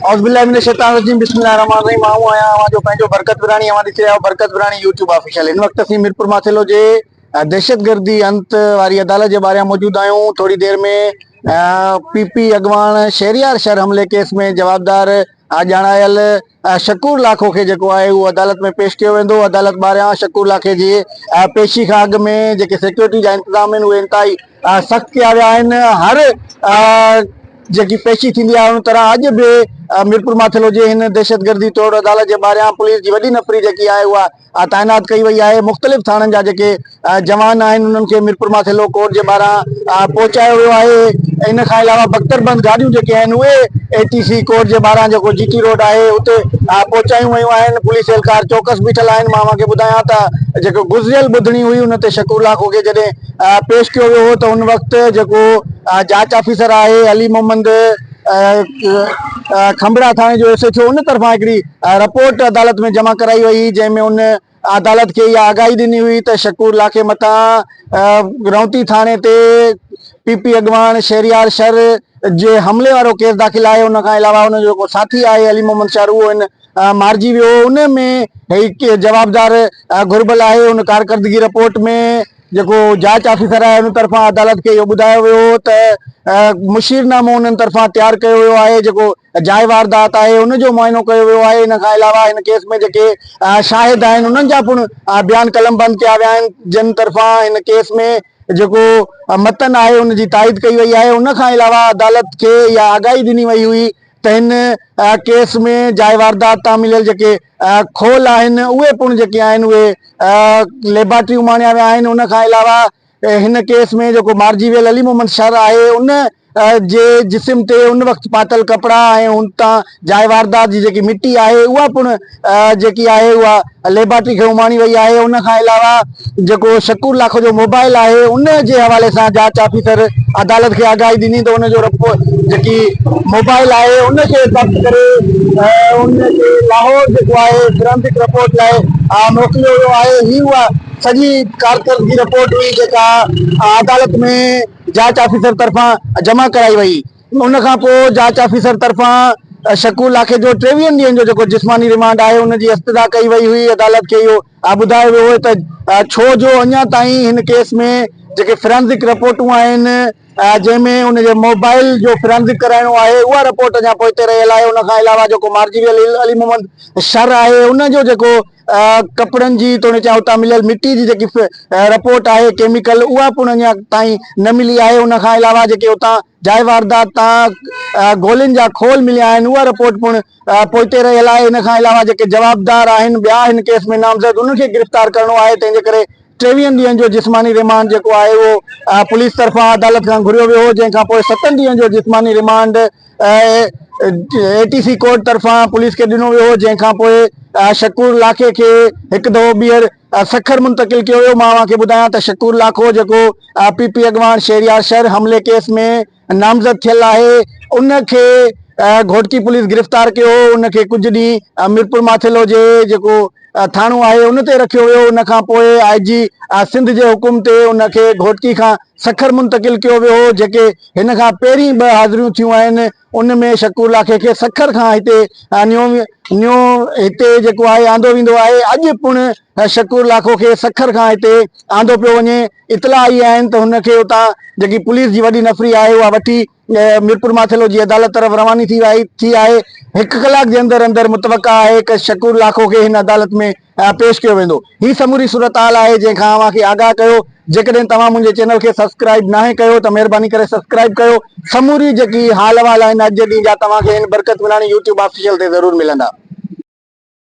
اعوذ بالله من الشيطان الرجيم بسم الله الرحمن الرحيم آئون آهيان اوهان جو پنهنجو برڪت وراڻي اوهان ڏسي رهيا آهيو برڪت وراڻي يوٽيوب آفيشل هن وقت اسين ميرپور ماٿيلو جي دهشتگردي انت واري عدالت جي ٻاهريان موجود آهيون ٿوري دير ۾ پي پي اڳواڻ شهريار شهر حملي ڪيس ۾ جوابدار ڄاڻايل شڪور لاکو کي جيڪو آهي اهو عدالت ۾ پيش ڪيو ويندو عدالت ٻاهريان شڪور لاکي جي پيشي کان اڳ ۾ جيڪي سيڪيورٽي جا انتظام آهن اهي انتهائي سخت ڪيا ويا آهن هر جيڪي پيشي ٿيندي آهي ان طرح اڄ به ميرپور ماٿيلو جي هن دهشتگردي ٽوڙ عدالت جي ٻاهريان پوليس جي وڏي نفري جيڪي آهي اها تعينات ڪئي وئي آهي مختلف ٿاڻن جا جيڪي جوان آهن انهن کي ميرپور ماٿيلو ڪورٽ جي ٻاهران پهچايو ويو آهي ان کان علاوه بختر بند گاڏيون جيڪي آهن اهي اي ٽي سي ڪورٽ جي ٻاهران جيڪو جي ٽي روڊ آهي اتي پهچايون ويون آهن پوليس اهلڪار چوڪس بيٺل آهن مان اوهان کي ٻڌايان ته جيڪو گذريل ٻڌڻي هئي ان تي شڪور لاکو کي جڏهن پيش ڪيو ويو هو ته ان وقت جيڪو جاچ آفيسر آهي علي محمد کنڀڙا ٿاڻي جو ايس ايڇ او ان طرفان هڪڙي رپورٽ عدالت ۾ جمع ڪرائي وئي هئي جنهن ۾ ان عدالت کي اها آگاهي ڏني هئي ته شڪور لاکي مٿان رونتي ٿاڻي تي پي پي اڳواڻ شهريار شر جي حملي وارو ڪيس داخل آهي ان کان علاوه ان جو جيڪو ساٿي آهي علي محمد شر اهو ان مارجي ويو ان ۾ هي جوابدار گهربل آهي ان ڪارڪردگي رپورٽ ۾ جيڪو جاچ آفيسر آهي ان طرفان عدالت کي اهو ٻڌايو ويو هو ته مشير نامو انهن طرفان تيار ڪيو ويو آهي جيڪو جاء واردات آهي ان جو معائنو ڪيو ويو آهي ان کان علاوه هن ڪيس ۾ جيڪي شاهد آهن انهن جا پڻ بيان قلم بند ڪيا ويا آهن جن طرفان هن ڪيس ۾ جيڪو متن آهي ان جي تائيد ڪئي وئي آهي ان کان علاوه عدالت کي اها آگاهي ڏني وئي هئي ته هن ڪيس ۾ جاء واردات تان مليل جيڪي خول آهن اهي پڻ جيڪي آهن اهي ليبارٽري اماڻيا ويا آهن ان کان علاوه هن ڪيس ۾ جيڪو مارجي ويل علي محمد شر آهي ان جي جسم تي ان وقت پاتل ڪپڙا ۽ ان تان جاء واردات جي جيڪي مٽي آهي اها پڻ جيڪي آهي اها ليبارٽري کي اماڻي وئي آهي ان کان علاوه جيڪو شڪور لاکو جو موبائل آهي ان جي حوالي سان جاچ آفيسر عدالت کي آگاهي ڏني ته ان جو جيڪي موبائل آهي ان کي ضبط ڪري ان کي لاهور جيڪو آهي فرانزڪ رپورٽ لاء موڪليو ويو آهي هي اها سڄي ڪارڪردگي رپورٽ هئي جيڪا عدالت ۾ جاچ آفيسر طرفان جمع ڪرائي وئي ان کان پوء جاچ آفيسر طرفان شڪور لاکي جو ٽيويهن ڏينهن جو جيڪو جسماني ريمانڊ آهي ان جي استدعا ڪئي وئي هئي عدالت کي اهو ٻڌايو ويو هو ته ڇو جو اڃا تائين هن ڪيس ۾ جيڪي فرانزڪ رپورٽون آهن جنهن ۾ ان جي موبائل جو فرانزڪ ڪرائڻو آهي اها رپورٽ اڃا پوئتي رهيل آهي ان کان علاوه جيڪو مارجي ويل علي محمد شر آهي ان جو جيڪو ڪپڙن جي توڻي چاهي اتان مليل مٽي جي جيڪي رپورٽ آهي ڪيميڪل اها پڻ اڃا تائين نه ملي آهي ان کان علاوه جيڪي اتان جاء واردات تان گولين جا خول مليا آهن اها رپورٽ پڻ پوئتي رهيل آهي ان کان علاوه جيڪي جوابدار آهن ٻيا هن ڪيس ۾ نامزد انهن کي گرفتار ڪرڻو آهي تنهن جي ڪري ٽيويهن ڏينهن جو جسماني ريمانڊ جيڪو آهي اهو پوليس طرفان عدالت کان گهريو ويو هو جنهن کان پوء ستن ڏينهن جو جسماني ريمانڊ اي ٽي سي ڪورٽ طرفان پوليس کي ڏنو ويو هو جنهن کان پوء شڪور لاکي کي هڪ دفعو ٻيهر سکر منتقل ڪيو ويو مان اوهان کي ٻڌايان ته شڪور لاکو جيڪو پي پي اڳواڻ شهريار شر حملي ڪيس ۾ نامزد ٿيل آهي ان کي گهوٽڪي پوليس گرفتار ڪيو هو ان کي ڪجهه ڏينهن ميرپور ماٿيلو جي جيڪو ٿاڻو آهي ان تي رکيو ويو ان کان پوء آء جي سنڌ جي حڪم تي ان کي گهوٽڪي کان سکر منتقل ڪيو ويو هو جيڪي هن کان پهرين ٻه حاضريون ٿيون آهن ان ۾ شڪور لاکي کي سکر کان هتي نيو نيو هتي جيڪو آهي آندو ويندو آهي اڄ پڻ شڪور لاکو کي سکر کان هتي آندو پيو وڃي اطلاع اهي آهن ته هن کي اتان جيڪي پوليس جي وڏي نفري آهي اها وٺي ميرپور ماٿيلو جي عدالت طرف رواني ٿي وئي ٿي آهي هڪ ڪلاڪ جي اندر اندر متوقع آهي ته شڪور لاکو کي هن عدالت ۾ پيش ڪيو ويندو هي سموري صورتحال آهي جنهن کان اوهان کي آگاهه ڪيو جيڪڏهن توهان منهنجي چينل کي سبسڪرائيب ناهي ڪيو ته مهرباني ڪري سبسڪرائيب ڪيو سموري جيڪي حال احوال آهن اڄ جي ڏينهن جا توهان کي هن برڪت ملاڻي يوٽيوب آفيشل تي ضرور ملندا.